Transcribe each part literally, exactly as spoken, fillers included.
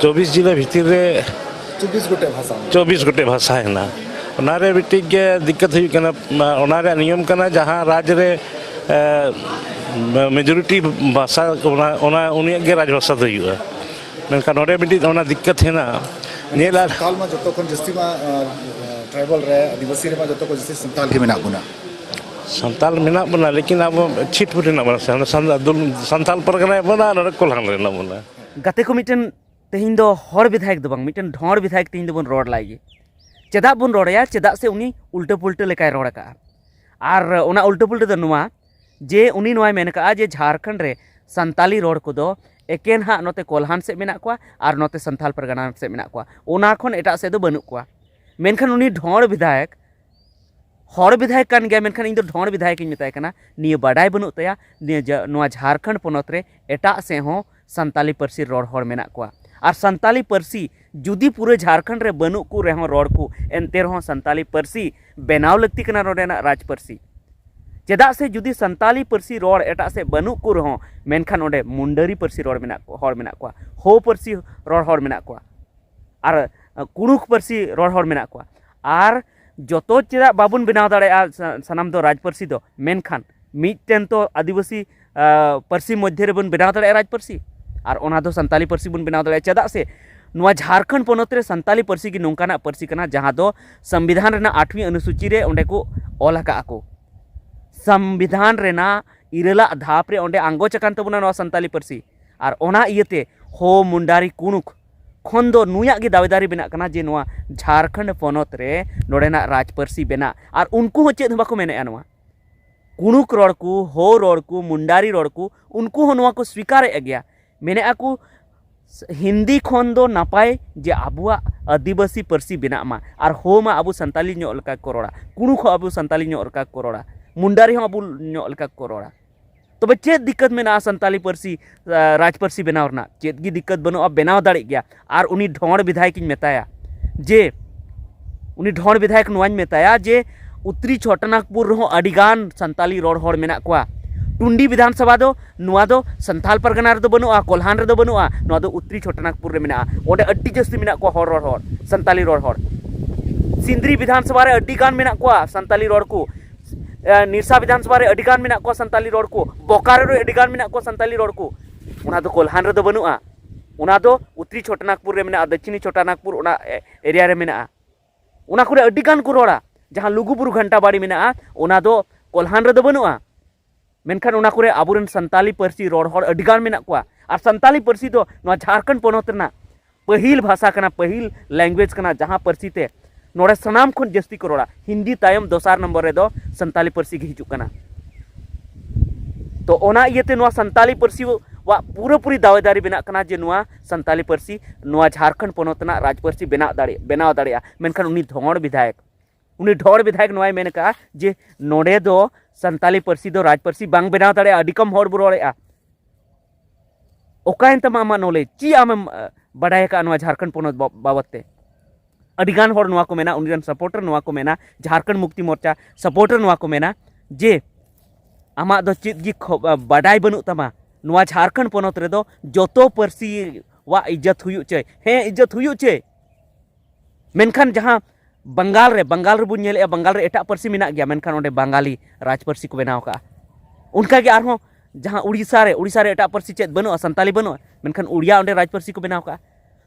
ᱪᱚᱵᱵᱤᱥ ᱡᱤᱞᱟᱹ ᱵᱷᱤᱛᱤᱨ ᱨᱮ ᱪᱚᱵᱵᱤᱥ ᱜᱚᱴᱮᱡ ᱵᱷᱟᱥᱟ ᱢᱮᱱᱟᱜᱼᱟ᱾ ᱪᱚᱵᱵᱤᱥ ᱜᱚᱴᱮᱡ ᱵᱷᱟᱥᱟ ᱦᱮᱱᱟᱜᱼᱟ᱾ ᱚᱱᱟᱨᱮ ᱢᱤᱫᱴᱤᱡ ᱜᱮ ᱫᱤᱠᱠᱟᱛ ᱦᱩᱭᱩᱜ ᱠᱟᱱᱟ, ᱚᱱᱟ ᱨᱮᱭᱟᱜ ᱱᱤᱭᱚᱢ ᱠᱟᱱᱟ, ᱡᱟᱦᱟᱸ ᱨᱟᱡᱽ ᱨᱮ, ᱮ, majority ᱵᱷᱟᱥᱟ, ᱚᱱᱟ, ᱚᱱᱟ, ᱩᱱᱤᱭᱟᱜ ᱜᱮ ᱨᱟᱡᱽ ᱵᱷᱟᱥᱟ ᱫᱚ ᱦᱩᱭᱩᱜᱼᱟ᱾ ᱢᱮᱱᱠᱷᱟᱱ ᱱᱚᱰᱮ ᱢᱤᱫᱴᱤᱡ ᱚᱱᱟ ᱫᱤᱠᱠᱟᱛ ᱦᱮᱱᱟᱜᱼᱟ᱾ ᱧᱮᱞ ᱟᱨ ᱥᱟᱱᱛᱟᱲ ᱢᱟ ᱡᱚᱛᱚ ᱠᱷᱚᱱ ᱡᱟᱹᱥᱛᱤ ᱢᱟ, ᱟ, ᱟ, tribal ᱨᱮ, ᱟᱹᱫᱤᱵᱟᱹᱥᱤ ᱨᱮᱢᱟ ᱡᱚᱛᱚ ᱠᱷᱚᱱ ᱡᱟᱹᱥᱛᱤ ᱥᱟᱱᱛᱟᱲ ᱜᱮ ᱢᱮᱱᱟᱜ ᱵᱚᱱᱟ᱾ ᱥᱟᱱᱛᱟᱲ ᱢᱮᱱᱟᱜ ᱵᱚᱱᱟ, ᱞᱮᱠᱤᱱ ᱟᱵᱚ ᱪᱷᱤᱴ ᱯᱷᱩᱴ ᱦᱮᱱᱟᱜ ᱵᱚᱱᱟ᱾ ᱥᱟᱱ-, ᱥᱟᱱ-, ᱥᱟᱱᱛᱟᱲ ᱯᱟᱨᱜᱟᱱᱟ ᱦᱮᱱᱟᱜ ᱵᱚᱱᱟ, ᱱᱚᱰᱮ ᱠᱚᱞᱦᱟᱱ ᱨᱮ ᱦᱮᱱᱟᱜ ᱵᱚᱱᱟ᱾ ᱜᱟᱛᱮ ᱠᱚ, ᱢᱤᱫᱴᱮᱱ ᱛᱮᱦᱮᱧ ᱫᱚ ᱦᱚᱲ ᱵᱤᱫᱷᱟᱭᱚᱠ ᱫᱚ ᱵᱟᱝ, ᱢᱤᱫᱴᱮᱱ ᱰᱷᱚᱸᱲ ᱵᱤᱫᱷᱟᱭᱚᱠ ᱛᱮᱦᱮᱧ ᱫᱚᱵᱚᱱ ᱨᱚᱲ ᱞᱟᱭ ᱜᱮ᱾ ᱪᱮᱫᱟᱜ ᱵᱚᱱ ᱨᱚᱲ ᱟᱭᱟ? ᱪᱮᱫᱟᱜ ᱥᱮ ᱩᱱᱤ ᱩᱞᱴᱟᱹ ᱯᱩᱞᱴᱟᱹ ᱞᱮᱠᱟᱭ ᱨᱚᱲ ᱟᱠᱟᱜᱼᱟ᱾ ᱟᱨ ᱚᱱᱟ ᱩᱞᱴᱟᱹ ᱯᱩᱞᱴᱟᱹ ᱫᱚ ᱱᱚᱣᱟ, ᱡᱮ ᱩᱱᱤ ᱱᱚᱣᱟᱭ ᱢᱮᱱ ᱟᱠᱟᱜᱼᱟ ᱡᱮ ᱡᱷᱟᱲᱠᱷᱚᱸᱰ ᱨᱮ ᱥᱟᱱᱛᱟᱞᱤ ᱨᱚᱲ ᱠᱚᱫᱚ ᱮᱠᱮᱱ ᱦᱟᱸᱜ ᱱᱚᱛᱮ ᱠᱚᱞᱦᱟᱱ ᱥᱮᱫ ᱢᱮᱱᱟᱜ ᱠᱚᱣᱟ ᱟᱨ ᱱᱚᱛᱮ ᱥᱟᱱᱛᱟᱞ ᱯᱟᱨᱜᱟᱱᱟ ᱥᱮᱫ ᱢᱮᱱᱟᱜ ᱠᱚᱣᱟ, ᱚᱱᱟ ᱠᱷᱚᱱ ᱮᱴᱟᱜ ᱥᱮᱫ ᱫᱚ ᱵᱟᱹᱱᱩᱜ ᱠᱚᱣᱟ᱾ ᱢᱮᱱᱠᱷᱟᱱ ᱩᱱᱤ ᱰᱷᱚᱸᱲ ᱵᱤᱫᱷᱟᱭᱚᱠ, ᱦᱚᱲ ᱵᱤᱫᱷᱟᱭᱚᱠ ᱠᱟᱱ ᱜᱮᱭᱟ, ᱢᱮᱱᱠᱷᱟᱱ ᱤᱧ ᱫᱚ ᱰᱷᱚᱸᱲ ᱵᱤᱫᱷᱟᱭᱚᱠ ᱤᱧ ᱢᱮᱛᱟᱭ ᱠᱟᱱᱟ᱾ ᱱᱤᱭᱟᱹ ᱵᱟᱰᱟᱭ ᱵᱟᱹᱱᱩᱜ ᱛᱟᱭᱟ, ᱱᱤᱭᱟᱹ ᱡᱟ-, ᱱᱚᱣᱟ ᱡᱷᱟᱲᱠᱷᱚᱸᱰ ᱯᱚᱱᱚᱛ ᱨᱮ ᱮᱴᱟᱜ ᱥᱮᱫ ᱦᱚᱸ ᱥᱟᱱᱛᱟᱞᱤ ᱯᱟᱹᱨᱥᱤ ᱨᱚᱲ ᱦᱚᱲ ᱢᱮᱱᱟᱜ ᱠᱚᱣᱟ᱾ ᱟᱨ ᱥᱟᱱᱛᱟᱞᱤ ᱯᱟᱹᱨᱥᱤ ᱡᱩᱫᱤ ᱯᱩᱨᱟᱹ ᱡᱷᱟᱲᱠᱷᱚᱸᱰ ᱨᱮ ᱵᱟᱹᱱᱩᱜ ᱠᱚ ᱨᱮᱦᱚᱸ ᱨᱚᱲ ᱠᱚ, ᱮᱱᱛᱮ ᱨᱮᱦᱚᱸ ᱥᱟᱱᱛᱟᱞᱤ ᱯᱟᱹᱨᱥᱤ ᱵᱮᱱᱟᱣ ᱞᱟᱹᱠᱛᱤ ᱠᱟᱱᱟ ᱱᱚᱰᱮᱱᱟᱜ ᱨᱟᱡᱽ ᱯᱟᱹᱨᱥᱤ᱾ ᱪᱮᱫᱟᱜ ᱥᱮ ᱡᱩᱫᱤ ᱥᱟᱱᱛᱟᱞᱤ ᱯᱟᱹᱨᱥᱤ ᱨᱚᱲ ᱮᱴᱟᱜ ᱥᱮᱫ ᱵᱟᱹᱱᱩᱜ ᱠᱚ ᱨᱮᱦᱚᱸ, ᱢᱮᱱᱠᱷᱟᱱ ᱚᱸᱰᱮ ᱢᱩᱱᱰᱟᱹᱨᱤ ᱯᱟᱹᱨᱥᱤ ᱨᱚᱲ ᱢᱮᱱᱟᱜ ᱠᱚ, ᱦᱚᱲ ᱢᱮᱱᱟᱜ ᱠᱚᱣᱟ, ᱦᱳ ᱯᱟᱹᱨᱥᱤ ᱨᱚᱲ ᱦᱚᱲ ᱢᱮᱱᱟᱜ ᱠᱚᱣᱟ, ᱟᱨ ᱠᱩᱲᱩᱠ ᱯᱟᱹᱨᱥᱤ ᱨᱚᱲ ᱦᱚᱲ ᱢᱮᱱᱟᱜ ᱠᱚᱣᱟ᱾ ᱟᱨ ᱡᱚᱛᱚ ᱪᱮᱫᱟᱜ ᱵᱟᱵᱚᱱ ᱵᱮᱱᱟᱣ ᱫᱟᱲᱮᱭᱟᱜᱼᱟ ᱥᱟ-, ᱥᱟᱱᱟᱢ ᱫᱚ ᱨᱟᱡᱽ ᱯᱟᱹᱨᱥᱤ ᱫᱚ, ᱢᱮᱱᱠᱷᱟᱱ ᱢᱤᱫᱴᱮᱱ ᱛᱚ ᱟᱹᱫᱤᱵᱟᱹᱥᱤ, ᱟ, ᱯᱟᱹᱨᱥᱤ ᱢᱚᱫᱽᱫᱷᱮ ᱨᱮᱵᱚᱱ ᱵᱮᱱᱟᱣ ᱫᱟᱲᱮᱭᱟᱜᱼᱟ ᱨᱟᱡᱽ ᱯᱟᱹᱨᱥᱤ, ᱟᱨ ᱚᱱᱟ ᱫᱚ ᱥᱟᱱᱛᱟᱞᱤ ᱯᱟᱹᱨᱥᱤ ᱵᱚᱱ ᱵᱮᱱᱟᱣ ᱫᱟᱲᱮᱭᱟᱜᱼᱟ᱾ ᱪᱮᱫᱟᱜ ᱥᱮ ᱱᱚᱣᱟ ᱡᱷᱟᱲᱠᱷᱚᱸᱰ ᱯᱚᱱᱚᱛ ᱨᱮ ᱥᱟᱱᱛᱟᱞᱤ ᱯᱟᱹᱨᱥᱤ ᱜᱮ ᱱᱚᱝᱠᱟᱱᱟᱜ ᱯᱟᱹᱨᱥᱤ ᱠᱟᱱᱟ, ᱡᱟᱦᱟᱸ ᱫᱚ ᱥᱚᱝᱵᱤᱫᱷᱟᱱ ᱨᱮᱱᱟᱜ ᱟᱴᱷᱣᱤ ᱚᱱᱩᱥᱩᱪᱤ ᱨᱮ ᱚᱸᱰᱮ ᱠᱚ ᱚᱞ ᱟᱠᱟᱫᱼᱟ ᱠᱚ᱾ ᱥᱚᱝᱵᱤᱫᱷᱟᱱ ᱨᱮᱱᱟᱜ ᱤᱨᱟᱹᱞᱟᱜ ᱫᱷᱟᱯ ᱨᱮ ᱚᱸᱰᱮ ᱟᱸᱜᱚᱪ ᱟᱠᱟᱱ ᱛᱟᱵᱚᱱᱟ ᱱᱚᱣᱟ ᱥᱟᱱᱛᱟᱞᱤ ᱯᱟᱹᱨᱥᱤ᱾ ᱟᱨ ᱚᱱᱟ ᱤᱭᱟᱹᱛᱮ ᱦᱳ, ᱢᱩᱱᱰᱟᱨᱤ, ᱠᱩᱲᱩᱠ ᱠᱷᱚᱱ ᱫᱚ ᱱᱩᱭᱟᱜ ᱜᱮ ᱫᱟᱣᱮᱫᱟᱨᱤ ᱵᱮᱱᱟᱜ ᱠᱟᱱᱟ ᱡᱮ ᱱᱚᱣᱟ ᱡᱷᱟᱲᱠᱷᱚᱸᱰ ᱯᱚᱱᱚᱛ ᱨᱮ ᱱᱚᱰᱮᱱᱟᱜ ᱨᱟᱡᱽ ᱯᱟᱹᱨᱥᱤ ᱵᱮᱱᱟᱜ᱾ ᱟᱨ ᱩᱱᱠᱩ ᱦᱚᱸ ᱪᱮᱫ ᱦᱚᱸ ᱵᱟᱠᱚ ᱢᱮᱱᱮᱫᱼᱟ ᱱᱚᱣᱟ᱾ ᱠᱩᱲᱩᱠ ᱨᱚᱲ ᱠᱚ, ᱦᱳ ᱨᱚᱲ ᱠᱚ, ᱢᱩᱱᱰᱟᱨᱤ ᱨᱚᱲ ᱠᱚ, ᱩᱱᱠᱩ ᱦᱚᱸ ᱱᱚᱣᱟ ᱠᱚ ᱥᱣᱤᱠᱟᱨᱮᱫ ᱜᱮᱭᱟ᱾ ᱢᱮᱱᱮᱫᱼᱟ ᱠᱚ, ᱦᱤᱱᱫᱤ ᱠᱷᱚᱱ ᱫᱚ ᱱᱟᱯᱟᱭ ᱡᱮ ᱟᱵᱚᱣᱟᱜ ᱟᱹᱫᱤᱵᱟᱹᱥᱤ ᱯᱟᱹᱨᱥᱤ ᱵᱮᱱᱟᱜ ᱢᱟ, ᱟᱨ ᱦᱳ ᱢᱟ ᱟᱵᱚ ᱥᱟᱱᱛᱟᱞᱤ ᱧᱚᱜ ᱞᱮᱠᱟ ᱠᱚ ᱨᱚᱲᱟ, ᱠᱩᱲᱩᱠ ᱦᱚᱸ ᱟᱵᱚ ᱥᱟᱱᱛᱟᱞᱤ ᱧᱚᱜ ᱞᱮᱠᱟ ᱠᱚ ᱨᱚᱲᱟ, ᱢᱩᱱᱰᱟᱨᱤ ᱦᱚᱸ ᱟᱵᱚ ᱧᱚᱜ ᱞᱮᱠᱟ ᱠᱚ ᱨᱚᱲᱟ᱾ ᱛᱚᱵᱮ ᱪᱮᱫ ᱫᱤᱠᱠᱟᱹᱛ ᱢᱮᱱᱟᱜᱼᱟ ᱥᱟᱱᱛᱟᱞᱤ ᱯᱟᱹᱨᱥᱤ, ᱟ, ᱨᱟᱡᱽ ᱯᱟᱹᱨᱥᱤ ᱵᱮᱱᱟᱣ ᱨᱮᱱᱟᱜ? ᱪᱮᱫ ᱜᱮ ᱫᱤᱠᱠᱟᱹᱛ ᱵᱟᱹᱱᱩᱜᱼᱟ, ᱵᱮᱱᱟᱣ ᱫᱟᱲᱮᱜ ᱜᱮᱭᱟ᱾ ᱟᱨ ᱩᱱᱤ ᱰᱷᱚᱸᱲ ᱵᱤᱫᱷᱟᱭᱚᱠ ᱤᱧ ᱢᱮᱛᱟᱭᱟ ᱡᱮ, ᱩᱱᱤ ᱰᱷᱚᱸᱲ ᱵᱤᱫᱷᱟᱭᱚᱠ ᱱᱚᱣᱟᱧ ᱢᱮᱛᱟᱭᱟ ᱡᱮ, ᱩᱛᱛᱨᱤ ᱪᱷᱚᱴᱚᱱᱟᱜᱽᱯᱩᱨ ᱨᱮᱦᱚᱸ ᱟᱹᱰᱤᱜᱟᱱ ᱥᱟᱱᱛᱟᱞᱤ ᱨᱚᱲ ᱦᱚᱲ ᱢᱮᱱᱟᱜ ᱠᱚᱣᱟ, ᱴᱩᱱᱰᱤ ᱵᱤᱫᱷᱟᱱ ᱥᱚᱵᱷᱟ ᱫᱚ, ᱱᱚᱣᱟ ᱫᱚ ᱥᱟᱱᱛᱟᱞ ᱯᱟᱨᱜᱟᱱᱟ ᱨᱮᱫᱚ ᱵᱟᱹᱱᱩᱜᱼᱟ, ᱠᱚᱞᱦᱟᱱ ᱨᱮᱫᱚ ᱵᱟᱹᱱᱩᱜᱼᱟ, ᱱᱚᱣᱟ ᱫᱚ ᱩᱛᱛᱨᱤ ᱪᱷᱳᱴᱚᱱᱟᱜᱽᱯᱩᱨ ᱨᱮ ᱢᱮᱱᱟᱜᱼᱟ᱾ ᱚᱸᱰᱮ ᱟᱹᱰᱤ ᱡᱟᱹᱥᱛᱤ ᱢᱮᱱᱟᱜ ᱠᱚᱣᱟ ᱦᱚᱲ ᱨᱚᱲ ᱦᱚᱲ, ᱥᱟᱱᱛᱟᱞᱤ ᱨᱚᱲ ᱦᱚᱲ᱾ ᱥᱤᱱᱫᱽᱨᱤ ᱵᱤᱫᱷᱟᱱ ᱥᱚᱵᱷᱟ ᱨᱮ ᱟᱹᱰᱤ ᱜᱟᱱ ᱢᱮᱱᱟᱜ ᱠᱚᱣᱟ ᱥᱟᱱᱛᱟᱞᱤ ᱨᱚᱲ ᱠᱚ᱾ ᱮ, ᱱᱤᱨᱥᱟ ᱵᱤᱫᱷᱟᱱ ᱥᱚᱵᱷᱟ ᱨᱮ ᱟᱹᱰᱤ ᱜᱟᱱ ᱢᱮᱱᱟᱜ ᱠᱚᱣᱟ ᱥᱟᱱᱛᱟᱞᱤ ᱨᱚᱲ ᱠᱚ᱾ ᱵᱚᱠᱟᱨᱳ ᱨᱮ ᱟᱹᱰᱤ ᱜᱟᱱ ᱢᱮᱱᱟᱜ ᱠᱚᱣᱟ ᱥᱟᱱᱛᱟᱞᱤ ᱨᱚᱲ ᱠᱚ᱾ ᱚᱱᱟ ᱫᱚ ᱠᱚᱞᱦᱟᱱ ᱨᱮᱫᱚ ᱵᱟᱹᱱᱩᱜᱼᱟ, ᱚᱱᱟ ᱫᱚ ᱩᱛᱛᱨᱤ ᱪᱷᱳᱴᱚᱱᱟᱜᱽᱯᱩᱨ ᱨᱮ ᱢᱮᱱᱟᱜᱼᱟ, ᱫᱚᱠᱠᱷᱤᱱᱤ ᱪᱷᱳᱴᱚᱱᱟᱜᱽᱯᱩᱨ ᱚᱱᱟ ᱮ-, ᱮᱨᱤᱭᱟ ᱨᱮ ᱢᱮᱱᱟᱜᱼᱟ᱾ ᱚᱱᱟ ᱠᱚᱨᱮ ᱟᱹᱰᱤ ᱜᱟᱱ ᱠᱚ ᱨᱚᱲᱟ᱾ ᱡᱟᱦᱟᱸ ᱞᱩᱜᱩᱵᱩᱨᱩ ᱜᱷᱟᱱᱴᱟ ᱵᱟᱲᱤ ᱢᱮᱱᱟᱜᱼᱟ, ᱚᱱᱟ ᱫᱚ ᱠᱚᱞᱦᱟᱱ ᱨᱮᱫᱚ ᱵᱟᱹᱱᱩᱜᱼᱟ᱾ ᱢᱮᱱᱠᱷᱟᱱ ᱚᱱᱟ ᱠᱚᱨᱮ ᱟᱵᱚᱨᱮᱱ ᱥᱟᱱᱛᱟᱞᱤ ᱯᱟᱹᱨᱥᱤ ᱨᱚᱲ ᱦᱚᱲ ᱟᱹᱰᱤᱜᱟᱱ ᱢᱮᱱᱟᱜ ᱠᱚᱣᱟ᱾ ᱟᱨ ᱥᱟᱱᱛᱟᱞᱤ ᱯᱟᱹᱨᱥᱤ ᱫᱚ ᱱᱚᱣᱟ ᱡᱷᱟᱲᱠᱷᱚᱸᱰ ᱯᱚᱱᱚᱛ ᱨᱮᱱᱟᱜ ᱯᱟᱹᱦᱤᱞ ᱵᱷᱟᱥᱟ ᱠᱟᱱᱟ, ᱯᱟᱹᱦᱤᱞ language ᱠᱟᱱᱟ, ᱡᱟᱦᱟᱸ ᱯᱟᱹᱨᱥᱤ ᱛᱮ ᱱᱚᱰᱮ ᱥᱟᱱᱟᱢ ᱠᱷᱚᱱ ᱡᱟᱹᱥᱛᱤ ᱠᱚ ᱨᱚᱲᱟ᱾ ᱦᱤᱱᱫᱤ ᱛᱟᱭᱚᱢ ᱫᱚᱥᱟᱨ ᱱᱚᱢᱵᱚᱨ ᱨᱮᱫᱚ ᱥᱟᱱᱛᱟᱞᱤ ᱯᱟᱹᱨᱥᱤ ᱜᱮ ᱦᱤᱡᱩᱜ ᱠᱟᱱᱟ᱾ ᱛᱚ ᱚᱱᱟ ᱤᱭᱟᱹᱛᱮ ᱱᱚᱣᱟ ᱥᱟᱱᱛᱟᱞᱤ ᱯᱟᱹᱨᱥᱤ ᱣᱟᱜ ᱯᱩᱨᱟᱹᱯᱩᱨᱤ ᱫᱟᱣᱮᱫᱟᱨᱤ ᱵᱮᱱᱟᱜ ᱠᱟᱱᱟ ᱡᱮ ᱱᱚᱣᱟ ᱥᱟᱱᱛᱟᱞᱤ ᱯᱟᱹᱨᱥᱤ ᱱᱚᱣᱟ ᱡᱷᱟᱲᱠᱷᱚᱸᱰ ᱯᱚᱱᱚᱛ ᱨᱮᱱᱟᱜ ᱨᱟᱡᱽ ᱯᱟᱹᱨᱥᱤ ᱵᱮᱱᱟᱣ ᱫᱟᱲᱮ-, ᱵᱮᱱᱟᱣ ᱫᱟᱲᱮᱭᱟᱜᱼᱟ᱾ ᱢᱮᱱᱠᱷᱟᱱ ᱩᱱᱤ ᱰᱷᱚᱸᱲ ᱵᱤᱫᱷᱟᱭᱚᱠ, ᱩᱱᱤ ᱰᱷᱚᱸᱲ ᱵᱤᱫᱷᱟᱭᱚᱠ ᱱᱚᱣᱟᱭ ᱢᱮᱱ ᱟᱠᱟᱫᱼᱟ ᱡᱮ ᱱᱚᱰᱮ ᱫᱚ ᱥᱟᱱᱛᱟᱞᱤ ᱯᱟᱹᱨᱥᱤ ᱫᱚ ᱨᱟᱡᱽ ᱯᱟᱹᱨᱥᱤ ᱵᱟᱝ ᱵᱮᱱᱟᱣ ᱫᱟᱲᱮᱭᱟᱜᱼᱟ, ᱟᱹᱰᱤ ᱠᱚᱢ ᱦᱚᱲ ᱵᱚ ᱨᱚᱲᱮᱫᱼᱟ᱾ ᱚᱠᱟᱭᱮᱱ ᱛᱟᱢᱟ ᱟᱢᱟᱜ knowledge? ᱪᱮᱫ ᱟᱢᱮᱢ, ᱟ, ᱵᱟᱰᱟᱭ ᱟᱠᱟᱫᱼᱟ ᱱᱚᱣᱟ ᱡᱷᱟᱲᱠᱷᱚᱸᱰ ᱯᱚᱱᱚᱛ ᱵᱟ-, ᱵᱟᱵᱚᱫ ᱛᱮ? ᱟᱹᱰᱤᱜᱟᱱ ᱦᱚᱲ ᱱᱚᱣᱟ ᱠᱚ ᱢᱮᱱᱟ, ᱩᱱᱤ ᱨᱮᱱ supporter ᱱᱚᱣᱟ ᱠᱚ ᱢᱮᱱᱟ, ᱡᱷᱟᱲᱠᱷᱚᱸᱰ ᱢᱩᱠᱛᱤ ᱢᱳᱨᱪᱟ supporter ᱱᱚᱣᱟ ᱠᱚ ᱢᱮᱱᱟ ᱡᱮ ᱟᱢᱟᱜ ᱫᱚ ᱪᱮᱫ ᱜᱮ ᱠᱷᱚ-, ᱟ, ᱵᱟᱰᱟᱭ ᱵᱟᱹᱱᱩᱜ ᱛᱟᱢᱟ᱾ ᱱᱚᱣᱟ ᱡᱷᱟᱲᱠᱷᱚᱸᱰ ᱯᱚᱱᱚᱛ ᱨᱮᱫᱚ ᱡᱚᱛᱚ ᱯᱟᱹᱨᱥᱤ ᱣᱟᱜ ᱤᱡᱽᱡᱚᱛ ᱦᱩᱭᱩᱜ ᱪᱟᱹᱭ᱾ ᱦᱮᱸ, ᱤᱡᱽᱡᱚᱛ ᱦᱩᱭᱩᱜ ᱪᱟᱹᱭ᱾ ᱢᱮᱱᱠᱷᱟᱱ ᱡᱟᱦᱟᱸ ᱵᱟᱝᱜᱟᱞ ᱨᱮ, ᱵᱟᱝᱜᱟᱞ ᱨᱮᱵᱚᱱ ᱧᱮᱞᱮᱫᱼᱟ, ᱵᱟᱝᱜᱟᱞ ᱨᱮ ᱮᱴᱟᱜ ᱯᱟᱹᱨᱥᱤ ᱢᱮᱱᱟᱜ ᱜᱮᱭᱟ, ᱢᱮᱱᱠᱷᱟᱱ ᱚᱸᱰᱮ ᱵᱟᱝᱜᱟᱞᱤ ᱨᱟᱡᱽ ᱯᱟᱹᱨᱥᱤ ᱠᱚ ᱵᱮᱱᱟᱣ ᱟᱠᱟᱫᱼᱟ᱾ ᱚᱱᱠᱟᱜᱮ ᱟᱨᱦᱚᱸ ᱡᱟᱦᱟᱸ ᱩᱲᱤᱥᱥᱟ ᱨᱮ, ᱩᱲᱤᱥᱥᱟ ᱨᱮ ᱮᱴᱟᱜ ᱯᱟᱹᱨᱥᱤ ᱪᱮᱫ ᱵᱟᱹᱱᱩᱜᱼᱟ, ᱥᱟᱱᱛᱟᱞᱤ ᱵᱟᱹᱱᱩᱜᱼᱟ, ᱢᱮᱱᱠᱷᱟᱱ ᱩᱲᱤᱭᱟ ᱚᱸᱰᱮ ᱨᱟᱡᱽ ᱯᱟᱹᱨᱥᱤ ᱠᱚ ᱵᱮᱱᱟᱣ ᱟᱠᱟᱫᱼᱟ᱾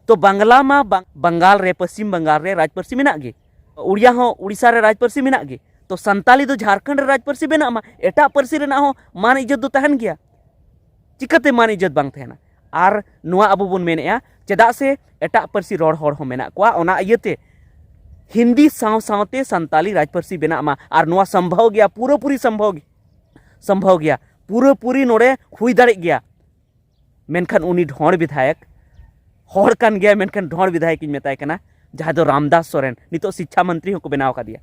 ᱛᱚ ᱵᱟᱝᱞᱟ ᱢᱟ ᱵᱟᱝ-, ᱵᱟᱝᱜᱟᱞ ᱨᱮ, ᱯᱚᱥᱪᱤᱢ ᱵᱟᱝᱜᱟᱞ ᱨᱮ ᱨᱟᱡᱽ ᱯᱟᱹᱨᱥᱤ ᱢᱮᱱᱟᱜ ᱜᱮ, ᱩᱲᱤᱭᱟ ᱦᱚᱸ ᱩᱲᱤᱥᱥᱟ ᱨᱮ ᱨᱟᱡᱽ ᱯᱟᱹᱨᱥᱤ ᱢᱮᱱᱟᱜ ᱜᱮ᱾ ᱛᱚ ᱥᱟᱱᱛᱟᱞᱤ ᱫᱚ ᱡᱷᱟᱲᱠᱷᱚᱸᱰ ᱨᱮ ᱨᱟᱡᱽ ᱯᱟᱹᱨᱥᱤ ᱵᱮᱱᱟᱜ ᱢᱟ, ᱮᱴᱟᱜ ᱯᱟᱹᱨᱥᱤ ᱨᱮᱱᱟᱜ ᱦᱚᱸ ᱢᱟᱱ ᱤᱡᱽᱡᱚᱛ ᱫᱚ ᱛᱟᱦᱮᱱ ᱜᱮᱭᱟ᱾ ᱪᱤᱠᱟᱹᱛᱮ ᱢᱟᱱ ᱤᱡᱽᱡᱚᱛ ᱵᱟᱝ ᱛᱟᱦᱮᱱᱟ? ᱟᱨ ᱱᱚᱣᱟ ᱟᱵᱚ ᱵᱚᱱ ᱢᱮᱱᱮᱫᱼᱟ, ᱪᱮᱫᱟᱜ ᱥᱮ ᱮᱴᱟᱜ ᱯᱟᱹᱨᱥᱤ ᱨᱚᱲ ᱦᱚᱲ ᱦᱚᱸ ᱢᱮᱱᱟᱜ ᱠᱚᱣᱟ, ᱚᱱᱟ ᱤᱭᱟᱹᱛᱮ ᱦᱤᱱᱫᱤ ᱥᱟᱶ ᱥᱟᱶᱛᱮ ᱥᱟᱱᱛᱟᱞᱤ ᱨᱟᱡᱽ ᱯᱟᱹᱨᱥᱤ ᱵᱮᱱᱟᱜ ᱢᱟ᱾ ᱟᱨ ᱱᱚᱣᱟ ᱥᱚᱢᱵᱷᱚᱵ ᱜᱮᱭᱟ, ᱯᱩᱨᱟᱹᱯᱩᱨᱤ ᱥᱚᱢᱵᱷᱚᱵ ᱜᱮ-, ᱥᱚᱢᱵᱷᱚᱵ ᱜᱮᱭᱟ, ᱯᱩᱨᱟᱹᱯᱩᱨᱤ ᱱᱚᱰᱮ ᱦᱩᱭ ᱫᱟᱲᱮᱜ ᱜᱮᱭᱟ᱾ ᱢᱮᱱᱠᱷᱟᱱ ᱩᱱᱤ ᱰᱷᱚᱸᱲ ᱵᱤᱫᱷᱟᱭᱚᱠ ᱦᱚᱲ ᱠᱟᱱ ᱜᱮᱭᱟᱭ, ᱢᱮᱱᱠᱷᱟᱱ ᱰᱷᱚᱸᱲ ᱵᱤᱫᱷᱟᱭᱚᱠ ᱤᱧ ᱢᱮᱛᱟᱭ ᱠᱟᱱᱟ, ᱡᱟᱦᱟᱸᱭ ᱫᱚ ᱨᱟᱢᱫᱟᱥ ᱥᱚᱨᱮᱱ, ᱱᱤᱛᱚᱜ ᱥᱤᱠᱪᱷᱟ ᱢᱚᱱᱛᱨᱤ ᱦᱚᱸᱠᱚ ᱵᱮᱱᱟᱣ ᱟᱠᱟᱫᱮᱭᱟ᱾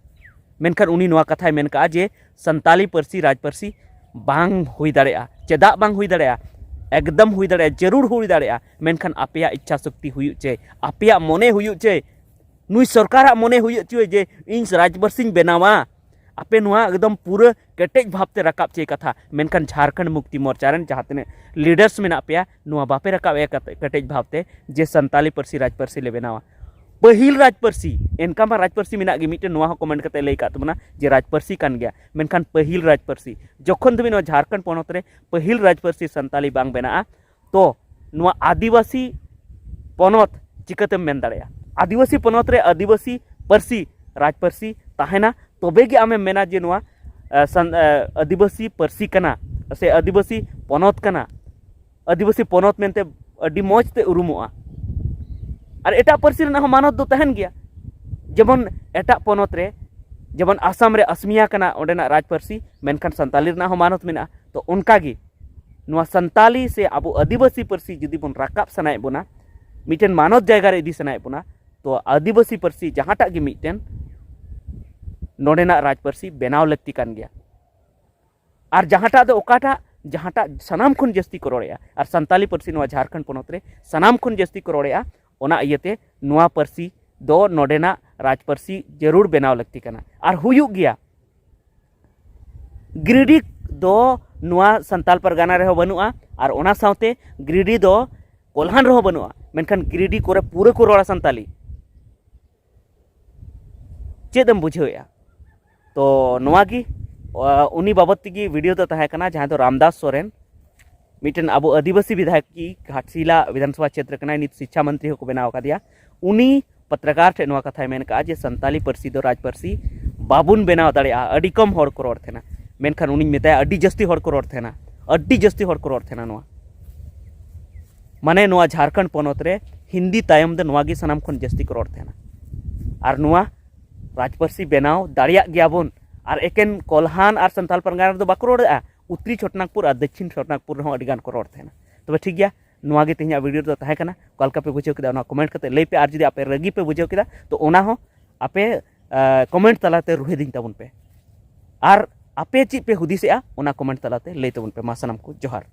ᱢᱮᱱᱠᱷᱟᱱ ᱩᱱᱤ ᱱᱚᱣᱟ ᱠᱟᱛᱷᱟᱭ ᱢᱮᱱ ᱠᱟᱜᱼᱟ ᱡᱮ ᱥᱟᱱᱛᱟᱞᱤ ᱯᱟᱹᱨᱥᱤ ᱨᱟᱡᱽ ᱯᱟᱹᱨᱥᱤ ᱵᱟᱝ ᱦᱩᱭ ᱫᱟᱲᱮᱭᱟᱜᱼᱟ᱾ ᱪᱮᱫᱟᱜ ᱵᱟᱝ ᱦᱩᱭ ᱫᱟᱲᱮᱭᱟᱜᱼᱟ? ᱮᱠᱫᱚᱢ ᱦᱩᱭ ᱫᱟᱲᱮᱭᱟᱜᱼᱟ, ᱡᱟᱹᱨᱩᱲ ᱦᱩᱭ ᱫᱟᱲᱮᱭᱟᱜᱼᱟ, ᱢᱮᱱᱠᱷᱟᱱ ᱟᱯᱮᱭᱟᱜ ᱤᱪᱪᱷᱟ ᱥᱚᱠᱛᱤ ᱦᱩᱭᱩᱜ ᱪᱟᱹᱭ, ᱟᱯᱮᱭᱟᱜ ᱢᱚᱱᱮ ᱦᱩᱭᱩᱜ ᱪᱟᱹᱭ, ᱱᱩᱭ ᱥᱚᱨᱠᱟᱨᱟᱜ ᱢᱚᱱᱮ ᱦᱩᱭᱩᱜ ᱪᱟᱹᱭ ᱡᱮ ᱤᱧ ᱨᱟᱡᱽ ᱯᱟᱹᱨᱥᱤᱧ ᱵᱮᱱᱟᱣᱟ᱾ ᱟᱯᱮ ᱱᱚᱣᱟ ᱮᱠᱫᱚᱢ ᱯᱩᱨᱟᱹ ᱠᱮᱴᱮᱡ ᱵᱷᱟᱵᱽᱛᱮ ᱨᱟᱠᱟᱵ ᱪᱮ ᱠᱟᱛᱷᱟ, ᱢᱮᱱᱠᱷᱟᱱ ᱡᱷᱟᱲᱠᱷᱚᱸᱰ ᱢᱩᱠᱛᱤ ᱢᱳᱨᱪᱟ ᱨᱮᱱ ᱡᱟᱦᱟᱸ ᱛᱤᱱᱟᱹᱜ ᱞᱤᱰᱟᱨᱥ ᱢᱮᱱᱟᱜ ᱯᱮᱭᱟ, ᱱᱚᱣᱟ ᱵᱟᱯᱮ ᱨᱟᱠᱟᱵ ᱮᱫᱼᱟ ᱠᱟᱛᱮ-, ᱠᱮᱴᱮᱡ ᱵᱷᱟᱵᱽᱛᱮ ᱡᱮ ᱥᱟᱱᱛᱟᱞᱤ ᱯᱟᱹᱨᱥᱤ ᱨᱟᱡᱽ ᱯᱟᱹᱨᱥᱤ ᱞᱮ ᱵᱮᱱᱟᱣᱟ᱾ ᱯᱟᱹᱦᱤᱞ ᱨᱟᱡᱽ ᱯᱟᱹᱨᱥᱤ, ᱮᱱᱠᱟ ᱢᱟ ᱨᱟᱡᱽ ᱯᱟᱹᱨᱥᱤ ᱢᱮᱱᱟᱜ ᱜᱮ, ᱢᱤᱫᱴᱮᱱ ᱱᱚᱣᱟ ᱦᱚᱸ ᱠᱚᱢᱮᱱᱴ ᱠᱟᱛᱮ ᱞᱟᱹᱭ ᱠᱟᱜ ᱛᱟᱵᱚᱱᱟ ᱡᱮ ᱨᱟᱡᱽ ᱯᱟᱹᱨᱥᱤ ᱠᱟᱱ ᱜᱮᱭᱟ, ᱢᱮᱱᱠᱷᱟᱱ ᱯᱟᱹᱦᱤᱞ ᱨᱟᱡᱽ ᱯᱟᱹᱨᱥᱤ, ᱡᱚᱠᱷᱚᱱ ᱫᱷᱟᱹᱵᱤᱡ ᱱᱚᱣᱟ ᱡᱷᱟᱲᱠᱷᱚᱸᱰ ᱯᱚᱱᱚᱛ ᱨᱮ ᱯᱟᱹᱦᱤᱞ ᱨᱟᱡᱽ ᱯᱟᱹᱨᱥᱤ ᱥᱟᱱᱛᱟᱞᱤ ᱵᱟᱝ ᱵᱮᱱᱟᱜᱼᱟ, ᱛᱚ ᱱᱚᱣᱟ ᱟᱹᱫᱤᱵᱟᱹᱥᱤ ᱯᱚᱱᱚᱛ ᱪᱤᱠᱟᱹᱛᱮᱢ ᱢᱮᱱ ᱫᱟᱲᱮᱭᱟᱜᱼᱟ? ᱟᱹᱫᱤᱵᱟᱹᱥᱤ ᱯᱚᱱᱚᱛ ᱨᱮ ᱟᱹᱫᱤᱵᱟᱹᱥᱤ ᱯᱟᱹᱨᱥᱤ ᱨᱟᱡᱽ ᱯᱟᱹᱨᱥᱤ ᱛᱟᱦᱮᱱᱟ, ᱛᱚᱵᱮ ᱜᱮ ᱟᱢᱮᱢ ᱢᱮᱱᱟ ᱡᱮ ᱱᱚᱣᱟ, ᱮ, ᱥᱟᱱ-, ᱮ, ᱟᱹᱫᱤᱵᱟᱹᱥᱤ ᱯᱟᱹᱨᱥᱤ ᱠᱟᱱᱟ ᱥᱮ ᱟᱹᱫᱤᱵᱟᱹᱥᱤ ᱯᱚᱱᱚᱛ ᱠᱟᱱᱟ, ᱟᱹᱫᱤᱵᱟᱹᱥᱤ ᱯᱚᱱᱚᱛ ᱢᱮᱱᱛᱮ ᱟᱹᱰᱤ ᱢᱚᱡᱽ ᱛᱮ ᱩᱨᱩᱢᱚᱜᱼᱟ᱾ ᱟᱨ ᱮᱴᱟᱜ ᱯᱟᱹᱨᱥᱤ ᱨᱮᱱᱟᱜ ᱦᱚᱸ ᱢᱟᱱᱚᱛ ᱫᱚ ᱛᱟᱦᱮᱱ ᱜᱮᱭᱟ, ᱡᱮᱢᱚᱱ ᱮᱴᱟᱜ ᱯᱚᱱᱚᱛ ᱨᱮ, ᱡᱮᱢᱚᱱ ᱟᱥᱟᱢ ᱨᱮ ᱟᱥᱢᱤᱭᱟ ᱠᱟᱱᱟ ᱚᱸᱰᱮᱱᱟᱜ ᱨᱟᱡᱽ ᱯᱟᱹᱨᱥᱤ, ᱢᱮᱱᱠᱷᱟᱱ ᱥᱟᱱᱛᱟᱞᱤ ᱨᱮᱱᱟᱜ ᱦᱚᱸ ᱢᱟᱱᱚᱛ ᱢᱮᱱᱟᱜᱼᱟ᱾ ᱛᱚ ᱚᱱᱠᱟ ᱜᱮ ᱱᱚᱣᱟ ᱥᱟᱱᱛᱟᱞᱤ ᱥᱮ ᱟᱵᱚ ᱟᱹᱫᱤᱵᱟᱹᱥᱤ ᱯᱟᱹᱨᱥᱤ ᱡᱩᱫᱤ ᱵᱚᱱ ᱨᱟᱠᱟᱵ ᱥᱟᱱᱟᱭᱮᱫ ᱵᱚᱱᱟ, ᱢᱤᱫᱴᱮᱱ ᱢᱟᱱᱚᱛ ᱡᱟᱭᱜᱟ ᱨᱮ ᱤᱫᱤ ᱥᱟᱱᱟᱭᱮᱫ ᱵᱚᱱᱟ, ᱛᱚ ᱟᱹᱫᱤᱵᱟᱹᱥᱤ ᱯᱟᱹᱨᱥᱤ ᱡᱟᱦᱟᱸᱴᱟᱜ ᱜᱮ ᱢᱤᱫᱴᱮᱱ ᱱᱚᱰᱮᱱᱟᱜ ᱨᱟᱡᱽ ᱯᱟᱹᱨᱥᱤ ᱵᱮᱱᱟᱣ ᱞᱟᱹᱠᱛᱤ ᱠᱟᱱ ᱜᱮᱭᱟ᱾ ᱟᱨ ᱡᱟᱦᱟᱸᱴᱟᱜ ᱫᱚ ᱚᱠᱟᱴᱟᱜ, ᱡᱟᱦᱟᱸᱴᱟᱜ ᱥᱟᱱᱟᱢ ᱠᱷᱚᱱ ᱡᱟᱹᱥᱛᱤ ᱠᱚ ᱨᱚᱲᱮᱫᱼᱟ, ᱟᱨ ᱥᱟᱱᱛᱟᱞᱤ ᱯᱟᱹᱨᱥᱤ ᱱᱚᱣᱟ ᱡᱷᱟᱲᱠᱷᱚᱸᱰ ᱯᱚᱱᱚᱛ ᱨᱮ ᱥᱟᱱᱟᱢ ᱠᱷᱚᱱ ᱡᱟᱹᱥᱛᱤ ᱠᱚ ᱨᱚᱲᱮᱫᱼᱟ, ᱚᱱᱟ ᱤᱭᱟᱹᱛᱮ ᱱᱚᱣᱟ ᱯᱟᱹᱨᱥᱤ ᱫᱚ ᱱᱚᱰᱮᱱᱟᱜ ᱨᱟᱡᱽ ᱯᱟᱹᱨᱥᱤ ᱡᱟᱹᱨᱩᱲ ᱵᱮᱱᱟᱣ ᱞᱟᱹᱠᱛᱤ ᱠᱟᱱᱟ᱾ ᱟᱨ ᱦᱩᱭᱩᱜ ᱜᱮᱭᱟ᱾ ᱜᱤᱨᱤᱰᱤ ᱫᱚ ᱱᱚᱣᱟ ᱥᱟᱱᱛᱟᱞ ᱯᱟᱨᱜᱟᱱᱟ ᱨᱮᱦᱚᱸ ᱵᱟᱹᱱᱩᱜᱼᱟ, ᱟᱨ ᱚᱱᱟ ᱥᱟᱶᱛᱮ ᱜᱤᱨᱤᱰᱤ ᱫᱚ ᱠᱚᱞᱦᱟᱱ ᱨᱮᱦᱚᱸ ᱵᱟᱹᱱᱩᱜᱼᱟ, ᱢᱮᱱᱠᱷᱟᱱ ᱜᱤᱨᱤᱰᱤ ᱠᱚᱨᱮ ᱯᱩᱨᱟᱹ ᱠᱚ ᱨᱚᱲᱟ ᱥᱟᱱᱛᱟᱞᱤ᱾ ᱪᱮᱫ ᱮᱢ ᱵᱩᱡᱷᱟᱹᱣᱮᱫᱼᱟ? ᱛᱚ ᱱᱚᱣᱟ ᱜᱮ, ᱟ, ᱩᱱᱤ ᱵᱟᱵᱚᱫ ᱛᱮᱜᱮ ᱵᱷᱤᱰᱤᱭᱳ ᱫᱚ ᱛᱟᱦᱮᱸ ᱠᱟᱱᱟ, ᱡᱟᱦᱟᱸ ᱫᱚ ᱨᱟᱢᱫᱟᱥ ᱥᱚᱨᱮᱱ, ᱢᱤᱫᱴᱮᱱ ᱟᱵᱚ ᱟᱹᱫᱤᱵᱟᱹᱥᱤ ᱵᱤᱫᱷᱟᱭᱚᱠ ᱜᱷᱟᱴᱥᱤᱞᱟ ᱵᱤᱫᱷᱟᱱᱥᱚᱵᱷᱟ ᱠᱷᱮᱛᱨᱮ ᱠᱟᱱᱟᱭ, ᱱᱤᱛ ᱥᱤᱪᱪᱷᱟ ᱢᱚᱱᱛᱨᱤ ᱦᱚᱸᱠᱚ ᱵᱮᱱᱟᱣ ᱟᱠᱟᱫᱮᱭᱟ᱾ ᱩᱱᱤ ᱯᱚᱛᱨᱚᱠᱟᱨ ᱴᱷᱮᱱ ᱱᱚᱣᱟ ᱠᱟᱛᱷᱟᱭ ᱢᱮᱱ ᱠᱟᱜᱼᱟ ᱡᱮ ᱥᱟᱱᱛᱟᱞᱤ ᱯᱟᱹᱨᱥᱤ ᱫᱚ ᱨᱟᱡᱽ ᱯᱟᱹᱨᱥᱤ ᱵᱟᱵᱚᱱ ᱵᱮᱱᱟᱣ ᱫᱟᱲᱮᱭᱟᱜᱼᱟ, ᱟᱹᱰᱤ ᱠᱚᱢ ᱦᱚᱲ ᱠᱚ ᱨᱚᱲ ᱛᱟᱦᱮᱱᱟ, ᱢᱮᱱᱠᱷᱟᱱ ᱩᱱᱤᱧ ᱢᱮᱛᱟᱭᱟ ᱟᱹᱰᱤ ᱡᱟᱹᱥᱛᱤ ᱦᱚᱲ ᱠᱚ ᱨᱚᱲ ᱛᱟᱦᱮᱱᱟ, ᱟᱹᱰᱤ ᱡᱟᱹᱥᱛᱤ ᱦᱚᱲ ᱠᱚ ᱨᱚᱲ ᱛᱟᱦᱮᱱᱟ ᱱᱚᱣᱟ᱾ ᱢᱟᱱᱮ ᱱᱚᱣᱟ ᱡᱷᱟᱲᱠᱷᱚᱸᱰ ᱯᱚᱱᱚᱛ ᱨᱮ ᱦᱤᱱᱫᱤ ᱛᱟᱭᱚᱢ ᱫᱚ ᱱᱚᱣᱟ ᱜᱮ ᱥᱟᱱᱟᱢ ᱠᱷᱚᱱ ᱡᱟᱹᱥᱛᱤ ᱠᱚ ᱨᱚᱲ ᱛᱟᱦᱮᱱᱟ᱾ ᱟᱨ ᱱᱚᱣᱟ ᱨᱟᱡᱽ ᱯᱟᱹᱨᱥᱤ ᱵᱮᱱᱟᱣ ᱫᱟᱲᱮᱭᱟᱜ ᱜᱮᱭᱟ ᱵᱚᱱ᱾ ᱟᱨ ᱮᱠᱮᱱ ᱠᱚᱞᱦᱟᱱ ᱟᱨ ᱥᱟᱱᱛᱟᱞ ᱯᱟᱨᱜᱟᱱᱟ ᱨᱮᱫᱚ ᱵᱟᱠᱚ ᱨᱚᱲᱮᱫᱼᱟ, ᱩᱛᱛᱚᱨᱤ ᱪᱷᱳᱴᱚᱱᱟᱜᱽᱯᱩᱨ ᱟᱨ ᱫᱚᱠᱠᱷᱤᱱ ᱪᱷᱳᱴᱚᱱᱟᱜᱽᱯᱩᱨ ᱨᱮᱦᱚᱸ ᱟᱹᱰᱤ ᱜᱟᱱ ᱠᱚ ᱨᱚᱲ ᱛᱟᱦᱮᱱᱟ᱾ ᱛᱚᱵᱮ ᱴᱷᱤᱠ ᱜᱮᱭᱟ, ᱱᱚᱣᱟ ᱜᱮ ᱛᱮᱦᱮᱧᱟᱜ ᱵᱷᱤᱰᱤᱭᱳ ᱨᱮᱫᱚ ᱛᱟᱦᱮᱸ ᱠᱟᱱᱟ᱾ ᱚᱠᱟ ᱞᱮᱠᱟ ᱯᱮ ᱵᱩᱡᱷᱟᱹᱣ ᱠᱮᱫᱟ ᱚᱱᱟ ᱠᱚᱢᱮᱱᱴ ᱠᱟᱛᱮ ᱞᱟᱹᱭ ᱯᱮ, ᱟᱨ ᱡᱩᱫᱤ ᱟᱯᱮ ᱨᱟᱹᱜᱤ ᱯᱮ ᱵᱩᱡᱷᱟᱹᱣ ᱠᱮᱫᱟ ᱛᱚ ᱚᱱᱟ ᱦᱚᱸ ᱟᱯᱮ, ᱟ, ᱠᱚᱢᱮᱱᱴ ᱛᱟᱞᱟᱛᱮ ᱨᱩᱦᱮᱫᱤᱧ ᱛᱟᱵᱚᱱ ᱯᱮ᱾ ᱟᱨ ᱟᱯᱮ ᱪᱮᱫ ᱯᱮ ᱦᱩᱫᱤᱥᱮᱜᱼᱟ ᱚᱱᱟ ᱠᱚᱢᱮᱱᱴ ᱛᱟᱞᱟᱛᱮ ᱞᱟᱹᱭ ᱛᱟᱵᱚᱱ ᱯᱮ᱾ ᱢᱟ ᱥᱟᱱᱟᱢ ᱠᱚ ᱡᱚᱦᱟᱨ᱾